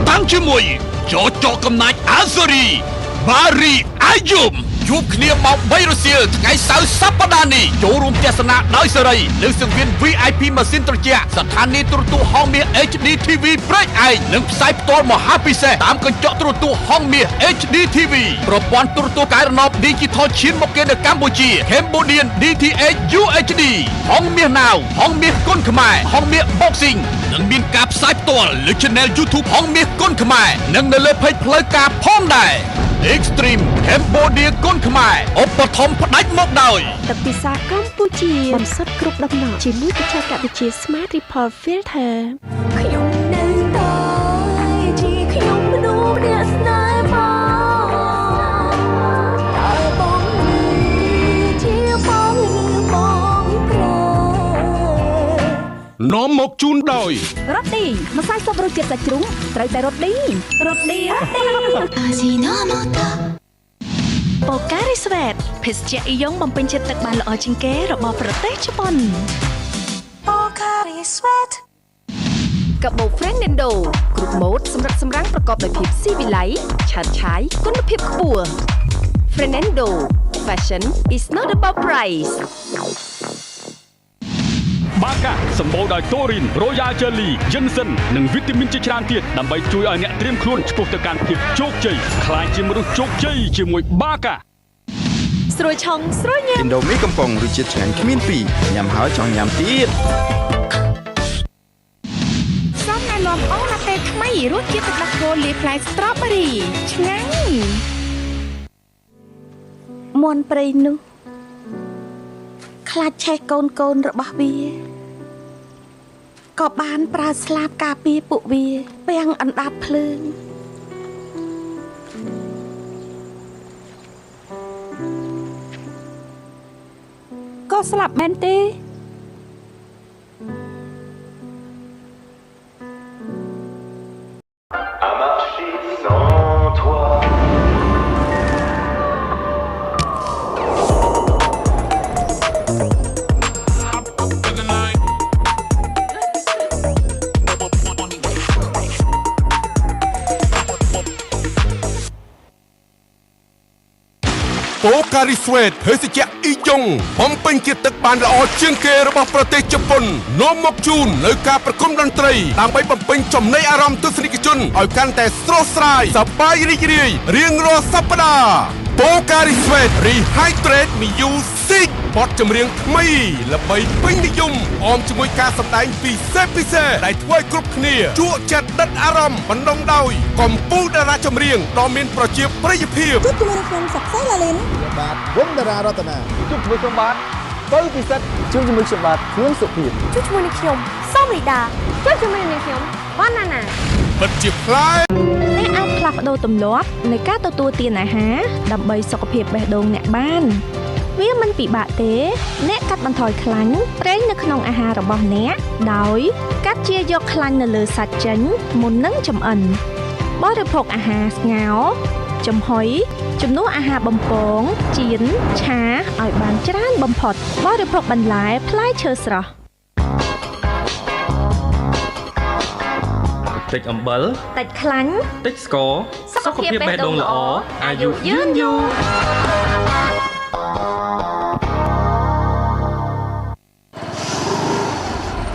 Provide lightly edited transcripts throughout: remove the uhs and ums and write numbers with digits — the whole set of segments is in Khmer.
តាំងជាមួយចចកកំណាចអាស៊ូរីបារីអាយុមជួបគ្នាម៉ោង3រសៀលថ្ងៃសៅរ៍សប្តាហ៍នេះចូលរួមទស្សនាដោយសេរីនៅសង្វៀន VIP ម៉ាស៊ីនត្រជាក់ស្ថានីយ៍ទូរទស្សន៍ហងមាស HD TV ព្រែកឯងនិងផ្សាយផ្ទាល់មហាពិសេសតាមកញ្ចក់ទូរទស្សន៍ហងមាស HD TV ប្រព័ន្ធទូរទស្សន៍កែរណប Digital ឈានមកគេនៅកម្ពុជា Cambodian DTH UHD ហងមាសណាវហងមាសគុណខ្មែរហងមាស Boxing និងមានការផ្សាយផ្ទាល់លើ Channel YouTube ហងមាសគុណខ្មែរនិងនៅលើ Page ផ្លូវការផងដែរ Extreme Cambodia គុណខ្មែរឧបត្ថម្ភផ្ដាច់មកដោយ ទឹកពិសាកម្ពុជាបន្សុទ្ធគ្រប់ដំណក់ជាមួយបច្ចេកវិទ្យា Smart Ripple Filter ខ្ញុំនៅតែជាខ្ញុំមនុស្សម្នាក់ស្នេហ៍មកតើបងជាបងឬបងប្រ នាំមកជូនដោយ រ៉ូឌីម្សៅស៊ុបរសជាតិសាច់ជ្រូកត្រូវតែរ៉ូឌីរ៉ូឌីរ៉ូឌី បូការីស្វេតភេសជ្ជៈអ៊ីយ៉ុងបំពេញជាតិទឹកបានល្អជាងគេរបស់ប្រទេសជប៉ុន បូការីស្វេត កាបូប Fernando គ្រប់ម៉ូដសម្រាប់សម្រាំងប្រកបដោយភាពស៊ីវិល័យឆើតឆាយគុណភាពខ្ពស់ Fernando Fashion is not about price បាកាសម្បូរដោយតូរីនរ៉ូយ៉ាល់ជេលីយិនសិននិងវីតាមីនជាច្រើនទៀតដើម្បីជួយឲ្យអ្នកត្រៀមខ្លួនឆ្ពោះទៅកាន់ភាពជោគជ័យក្លាយជាមនុស្សជោគជ័យជាមួយបាកា ស្រួយឆុងស្រួយញ៉ាំ ឥណ្ឌូមីកំប៉ុងរសជាតិឆ្ងាញ់គ្មានពីរញ៉ាំហើយចង់ញ៉ាំទៀត សូមណែនាំអូឡាតេថ្មីរសជាតិទឹកដោះគោលាយផ្លែស្ត្រប៊េរីឆ្ងាញ់ មន់ព្រៃនោះខ្លាចឆេះកូនកូនរបស់វាក៏បានប្រើស្លាបការពារពួកវាពាំងអណ្ដាតភ្លើង ក៏ស្លាប់មែនទេ បូការីស្វេតភេសជ្ជៈអ៊ីយ៉ុងបំពេញជាតិទឹកបានល្អជាងគេរបស់ប្រទេសជប៉ុននាំមកជូននៅការប្រគំតន្ត្រីដើម្បីបំពេញចំណីអារម្មណ៍ទស្សនិកជនឲ្យកាន់តែស្រស់ស្រាយសប្បាយរីករាយរៀងរាល់សប្តាហ៍បូការីស្វេត Rehydrate Music បទចម្រៀងថ្មីល្បីពេញនិយមអមជាមួយការសម្ដែងពិសេសពិសេសដែលធ្វើឲ្យគ្រប់គ្នាជក់ចិត្តដិតអារម្មណ៍បណ្ដុំដោយកម្ពុជាតារាចម្រៀងដ៏មានប្រជាប្រិយភាព ជួបជាមួយនឹងខ្ញុំសក្តិឡាលីន បាទវងតារារតនា ជួបជាមួយខ្ញុំបាទពៅពិសិដ្ឋ ជួបជាមួយខ្ញុំបាទធឿនសុភាព ជួបជាមួយនឹងខ្ញុំសូមរីដា ជួបជាមួយនឹងខ្ញុំវណ្ណាណា ពិតជាប្លែក អ្នកអាចផ្លាស់ប្ដូរទម្លាប់នៃការទទួលទានអាហារដើម្បីសុខភាពបេះដូងអ្នកបានវាមិនពិបាកទេអ្នកកាត់បន្ថយខ្លាញ់ប្រេងនៅក្នុងអាហាររបស់អ្នកដោយកាត់ជាយកខ្លាញ់នៅលើសាច់ចេញមុននឹងចម្អិនបរិភោគអាហារស្ងោរចំហុយជំនួសអាហារបំពងចៀនឆាឲ្យបានច្រើនបំផុតបរិភោគបន្លែផ្លែឈើស្រស់ តិចអំបិល តិចខ្លាញ់ តិចស្ករសុខភាពបេះដូងល្អអាយុយឺនយូរ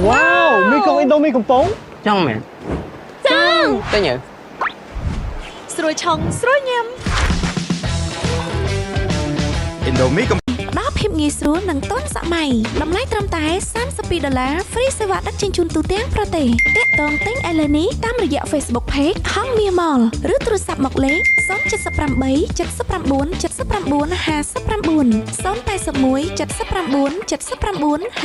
វ៉ាវមីកុងឥណ្ឌូមីកំប៉ុង ចង់មែន ចង់ ទិញ ស្រួយឆុងស្រួយញ៉ាំ ឥណ្ឌូមីកំ ដល់ភាពងាយស្រួលនិងទាន់សម័យតម្លៃត្រឹមតែ32ដុល្លារហ្វ្រីសេវាដឹកជញ្ជូនទូទាំងប្រទេសតាក់ទងទិញឥឡូវនេះតាមរយៈ Facebook Page ហងមាសម៉លឬទូរស័ព្ទមកលេខ078 79 79 59 081 79 79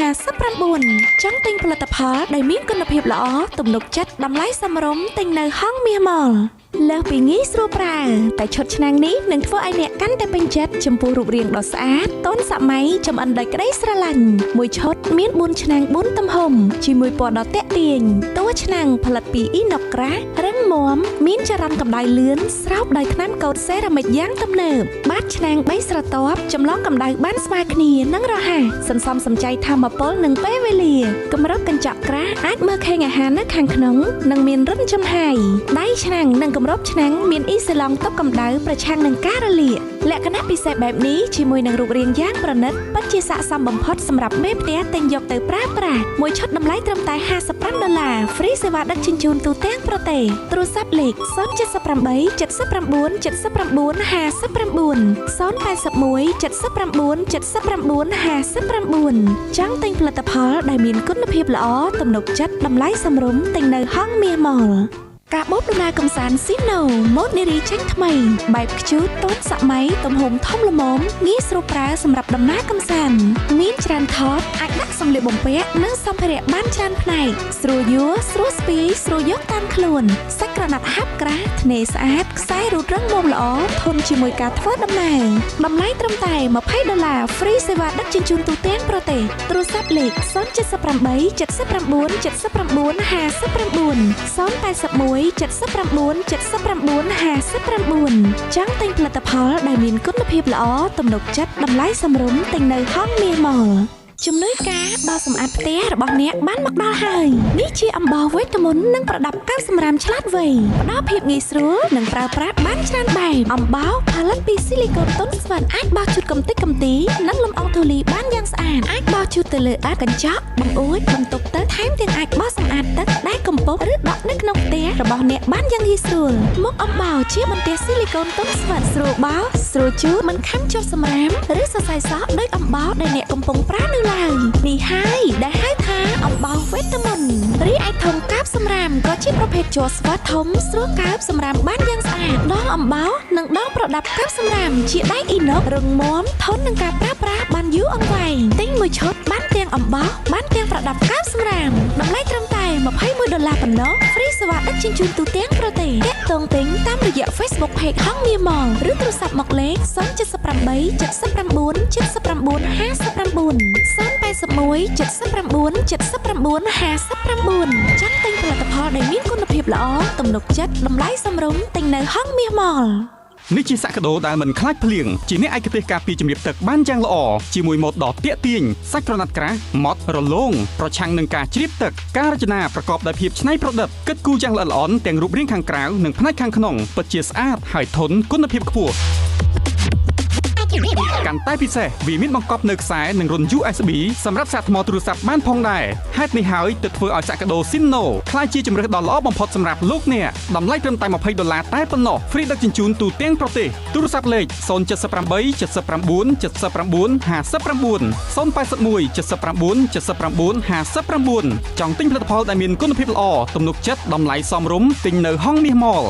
59ចង់ទិញផលិតផលដែលមានគុណភាពល្អទំនុកចិត្តតម្លៃសមរម្យទិញនៅហងមាសម៉ល។ លើសពីងាយស្រួលប្រើតែឈុតឆ្នាំងនេះនឹងធ្វើឲ្យអ្នកកាន់តែពេញចិត្តចំពោះរូបរាងដ៏ស្អាតទាន់សម័យចំអិនដោយក្តីស្រឡាញ់មួយឈុតមាន4ឆ្នាំង4ទំហំជាមួយពណ៌ដ៏ទាក់ទាញតួឆ្នាំងផលិតពីអ៊ីណុកក្រាស់រឹងមាំមានចរន្តកម្ដៅលឿនស្រោបដោយថ្នាំកូតសេរ៉ាមិចយ៉ាងទំនើបបាតឆ្នាំង3ស្រទាប់ចម្លងកម្ដៅបានស្មើគ្នានិងរហ័សសន្សំសំចៃធម្មពលនិងពេលវេលាគម្របកញ្ចក់ក្រាស់អាចមើលឃើញអាហារនៅខាងក្នុងនិងមានរន្ធចំហាយដៃឆ្នាំងនិងគម្របឆ្នាំងមានអ៊ីសូឡង់ទប់កម្ដៅប្រឆាំងនឹងការរលាកលក្ខណៈពិសេសបែបនេះជាមួយនឹងរូបរាងយ៉ាងប្រណិតពិតជាស័ក្តិសមបំផុតសម្រាប់មេផ្ទះទិញយកទៅប្រើប្រាស់មួយឈុតតម្លៃត្រឹមតែ$55ហ្វ្រីសេវាដឹកជញ្ជូនទូទាំងប្រទេសទូរស័ព្ទលេខ078 79 79 59 081 79 79 59ចង់ទិញផលិតផលដែលមានគុណភាពល្អទំនុកចិត្តតម្លៃសមរម្យទិញនៅហងមាសម៉លកាបូបដំណើរកម្សាន្តស៊ីណូម៉ូតនារីចេញថ្មីបែបខ្ជូតទាន់សម័យទំហំធំល្មមងាយស្រួលប្រើសម្រាប់ដំណើរកម្សាន្តមានច្រើនថតអាចដាក់សម្លៀកបំពាក់និងសម្ភារៈបានច្រើនផ្នែកស្រួលយួរស្រួលស្ពាយស្រួលយកតាមខ្លួនសាច់ក្រណាត់ហាប់ក្រាស់ធ្នេស្អាតខ្សែរូតរឹងមាំល្អធន់ជាមួយការធ្វើដំណើរតម្លៃត្រឹមតែ$20ហ្វ្រីសេវាដឹកជញ្ជូនទូទាំងប្រទេសទូរស័ព្ទលេខ078 79 79 59 081 79 79 59ចង់ទិញផលិតផលដែលមានគុណភាពល្អទំនុកចិត្តតម្លៃសមរម្យទិញនៅហងមាសម៉លជំនួយការបោសសម្អាតផ្ទះរបស់អ្នកបានមកដល់ហើយនេះជាអំបោសវេទមន្តនិងប្រដាប់កៅសម្រាមឆ្លាតវៃផ្ដល់ភាពងាយស្រួលនិងប្រើប្រាស់បានច្រើនបែបអំបោសផលិតពីស៊ីលីកូនទន់ស្វិតអាចបោសជូតកំទេចកំទីនិងលំអងធូលីបានយ៉ាងស្អាតអាចបោសជូតទៅលើអត្ថកញ្ចក់បង្អួចបន្ទប់ទឹកថែមទាំងអាចបោសសម្អាតទឹកដែលកំពុងឬដក់នៅក្នុងផ្ទះរបស់អ្នកបានយ៉ាងងាយស្រួលមុខអំបោសជាបន្ទះស៊ីលីកូនទន់ស្វិតស្រួលបោសស្រួលជូតមិនខាំជាប់សម្រាមឬសរសៃសក់ដោយអំបោសដែលអ្នកកំពុងប្រើនៅឡើយនេះហើយដែលហៅថាអំបោសវេទមន្តរីឯធុងកាបសម្រាមក៏ជាប្រភេទជ័រស្វិតធំស្រួលកើបសម្រាមបានយ៉ាងស្អាតដងអំបោសនិងដងប្រដាប់កើបសម្រាមជាដែកអ៊ីណុករឹងមាំធន់នឹងការប្រើប្រាស់បានយូរអង្វែងទិញមួយឈុតបានទាំងអំបោសបានទាំងប្រដាប់កើបសម្រាមតម្លៃត្រឹមតែ$21ប៉ុណ្ណោះហ្វ្រីសេវាដឹកជញ្ជូនទូទាំងប្រទេសទាក់ទងទិញតាមរយៈ Facebook Page ហងមាម៉ងឬទូរស័ព្ទមកលេខ078 79 79 59 081 79 79 59ចង់ទិញផលិតផលដែលមានគុណភាពល្អទំនុកចិត្តតម្លៃសមរម្យទិញនៅហងមាសម៉លនេះជាសក្តានុពលដែលមិនខ្លាចភ្លៀងជាអ្នកឯកទេសការពារជំរាបទឹកបានយ៉ាងល្អជាមួយម៉ូតដ៏ទាក់ទាញសាច់ក្រណាត់ក្រាស់ម៉ត់រលោងប្រឆាំងនឹងការជ្រាបទឹកការរចនាប្រកបដោយភាពច្នៃប្រឌិតគិតគូរយ៉ាងល្អិតល្អន់ទាំងរូបរាងខាងក្រៅនិងផ្នែកខាងក្នុងពិតជាស្អាតហើយធន់គុណភាពខ្ពស់កាន់តែពិសេសវាមានបង្កប់នៅខ្សែនិងរន្ធ USB សម្រាប់សាកថ្មទូរស័ព្ទបានផងដែរហេតុនេះហើយទើបធ្វើឲ្យសក្តានុពល Sino ក្លាយជាជម្រើសដ៏ល្អបំផុតសម្រាប់លោកអ្នកតម្លៃត្រឹមតែ$20តែប៉ុណ្ណោះហ្វ្រីដឹកជញ្ជូនទូទាំងប្រទេសទូរស័ព្ទលេខ078 79 79 59 081 79 79 59ចង់ទិញផលិតផលដែលមានគុណភាពល្អទំនុកចិត្តតម្លៃសមរម្យទិញនៅហងមាសម៉ល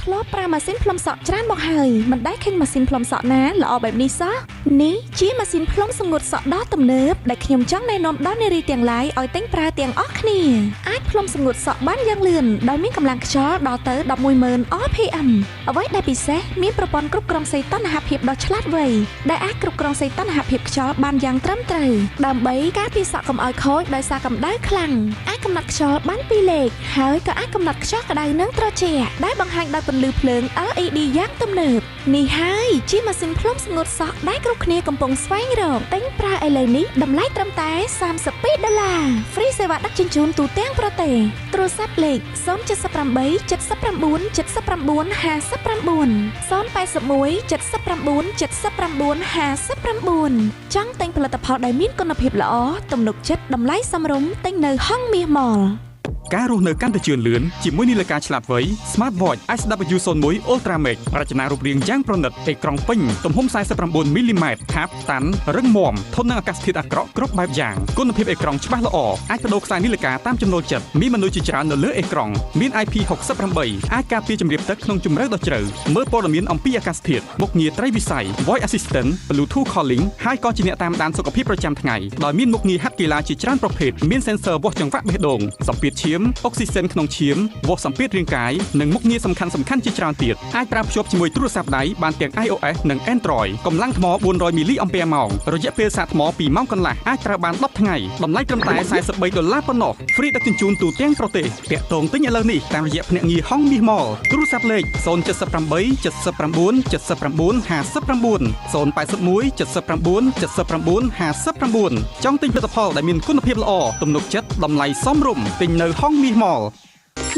ធ្លាប់ប្រើម៉ាស៊ីនផ្លុំសក់ច្រើនមកហើយមិនដែលឃើញម៉ាស៊ីនផ្លុំសក់ណាល្អបែបនេះសោះនេះជាម៉ាស៊ីនផ្លុំសម្ងួតសក់ដ៏ទំនើបដែលខ្ញុំចង់ណែនាំដល់នារីទាំងឡាយឲ្យទិញប្រើទាំងអស់គ្នាអាចផ្លុំសម្ងួតសក់បានយ៉ាងលឿនដោយមានកម្លាំងខ្យល់ដល់ទៅ 110,000 RPM អ្វីដែលពិសេសមានប្រព័ន្ធគ្រប់គ្រងសីតុណ្ហភាពដ៏ឆ្លាតវៃដែលអាចគ្រប់គ្រងសីតុណ្ហភាពខ្យល់បានយ៉ាងត្រឹមត្រូវដើម្បីការពារសក់កុំឲ្យខូចដោយសារកម្ដៅខ្លាំងអាចកំណត់ខ្យល់បាន2លេខហើយក៏អាចកំណត់ខ្យល់ក្ដៅនិងត្រជាក់ដែលបង្ហាញដោយពន្លឺភ្លើង LED យ៉ាងទំនើបនេះហើយជាម៉ាស៊ីនផ្លុំសម្ងួតសក់ដែលគ្រប់គ្នាកំពុងស្វែងរកទិញប្រើឥឡូវនេះតម្លៃត្រឹមតែ$32ហ្វ្រីសេវាដឹកជញ្ជូនទូទាំងប្រទេសទូរស័ព្ទលេខ078 79 79 59 081 79 79 59ចង់ទិញផលិតផលដែលមានគុណភាពល្អទំនុកចិត្តតម្លៃសមរម្យទិញនៅហងមាសម៉ល ការរស់នៅកាន់តែជឿនលឿនជាមួយនាឡិកាឆ្លាតវៃ Smartwatch SW01 Ultra Max រចនារូបរាងយ៉ាងប្រណិតអេក្រង់ពេញទំហំ49មីលីម៉ែត្រខាប់តាន់រឹងមាំធន់នឹងអាកាសធាតុអាក្រក់គ្រប់បែបយ៉ាងគុណភាពអេក្រង់ច្បាស់ល្អអាចប្ដូរខ្សែនាឡិកាតាមចំណូលចិត្តមានមនុស្សជាច្រើននៅលើអេក្រង់មាន IP68 អាចការពារជំរាបទឹកក្នុងជម្រៅដ៏ជ្រៅមើលព័ត៌មានអំពីអាកាសធាតុមុខងារត្រីវិស័យ Voice Assistant Bluetooth Calling ហើយក៏ជាអ្នកតាមដានសុខភាពប្រចាំថ្ងៃដោយមានមុខងារហាត់កីឡាជាច្រើនប្រភេទមាន sensor វាស់ចង្វាក់បេះដូងសម្ពាធឈាម មអុកស៊ីសែនក្នុងឈាមវាស់សម្ពាធរាងកាយនិងមុខងារសំខាន់ៗជាច្រើនទៀតអាចប្រើភ្ជាប់ជាមួយទូរស័ព្ទដៃបានទាំង iOS និង Android កម្លាំងថ្ម400មីលីអំពែម៉ោងរយៈពេលសាកថ្ម2ម៉ោងកន្លះអាចប្រើបាន10ថ្ងៃតម្លៃត្រឹមតែ43ដុល្លារប៉ុណ្ណោះហ្វ្រីដឹកជញ្ជូនទូទាំងប្រទេសតាក់ទងទិញឥឡូវនេះតាមរយៈភ្នាក់ងារហងមាសម៉លទូរស័ព្ទលេខ078 79 79 59 081 79 79 59ចង់ទិញផលិតផលដែលមានគុណភាពល្អទំនុកចិត្តតម្លៃសមរម្យទិញនៅហងមាសម៉ល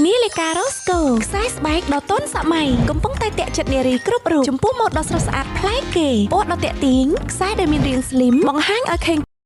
នាឡិការ៉ូស្កូខ្សែស្បែកដ៏ទាន់សម័យកំពុងតែទាក់ចិត្តនារីគ្រប់រូបចំពោះម៉ូដដ៏ស្រស់ស្អាតប្លែកគេពណ៌ដ៏ទាក់ទាញខ្សែដែលមានរាងស្លីមបង្ហាញឲ្យឃើញ